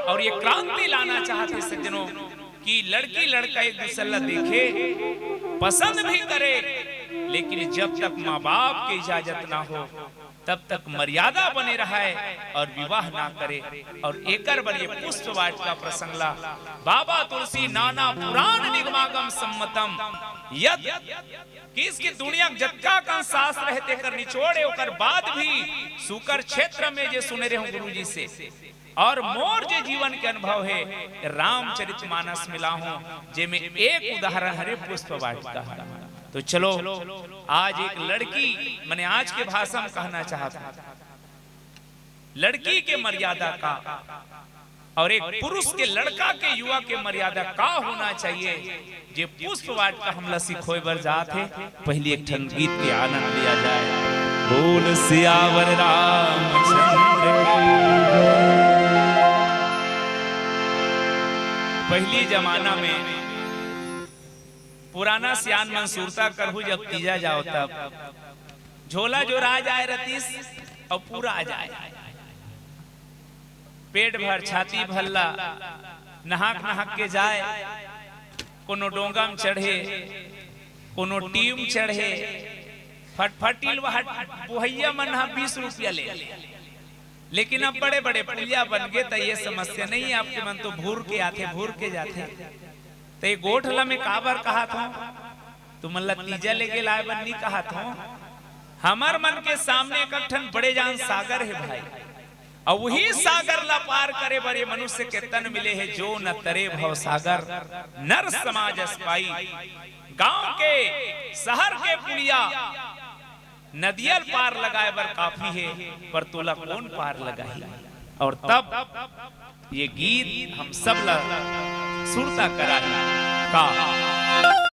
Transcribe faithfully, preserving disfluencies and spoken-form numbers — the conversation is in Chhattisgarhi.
और ये क्रांति लाना चाहत हे सज्जनों कि लड़की लड़का एक दूसर ला देखे, पसंद भी करे, लेकिन जब तक माँ बाप के इजाजत ना हो, तब तक मर्यादा बने रहय और विवाह ना करे। और एकर बर ये पुष्प वाटिका प्रसंग ला बाबा तुलसी नाना पुराण निगमागम सम्मतम यद कि इसकी दुनिया के जतका कन शास्त्र हे तेकर निचोड़े, ओकर बाद भी सुकर क्षेत्र में जे सुने रहे हो गुरुजी से, और मोर जे जीवन के अनुभव हे, रामचरित मानस मिला हूँ, जेमे एक उदाहरण हरे पुष्प वाटिका हरे। तो चलो, आज एक लड़की, मने आज के भाषा में कहना चाहत हूँ, लड़की के मर्यादा का और एक पुरुष के, लड़का के, युवा के मर्यादा का होना चाहिए, जे पुष्प वाटिका हमला सिखोय बर जात हे। पहली एक ठन गीत के आनंद लिया जाए। बोल सियावर रामचंद्र की जय। पहली जमाना में पुराना सियान मन सुरता करहु, जब तीजा जाओ तब झोला जोरा जाए रतिस और पूरा आ जाए, पेट भर छाती भल्ला नहाक नहाक के जाए, कोनो डोंगा में चढ़े, कोनो टीम चढ़े, फटफटी ल वह बुहैया मन ह बीस रुपया ले। लेकिन अब बड़े बड़े पुलिया बन गे, त ये समस्या नहीं है। आपके मन तो भूर के आथे, भूर के जाथे। त ये गोठ ला मैं काबर कहत हूँ, तुमन ला तीजा लेके लाए बर नहीं कहत हूँ। हमर मन के सामने एक ठन बड़े जान सागर हे भाई, और वही सागर ला पार करे बर ये मनुष्य के तन मिले हे, जो न तरे भव सागर नर समाज अस पाई। गांव के, शहर के पुलिया नदिया ल पार लगाए बर काफी हे, पर तोला कौन पार लगाही? और तब ये गीत हम सब ला सुरता कराही का।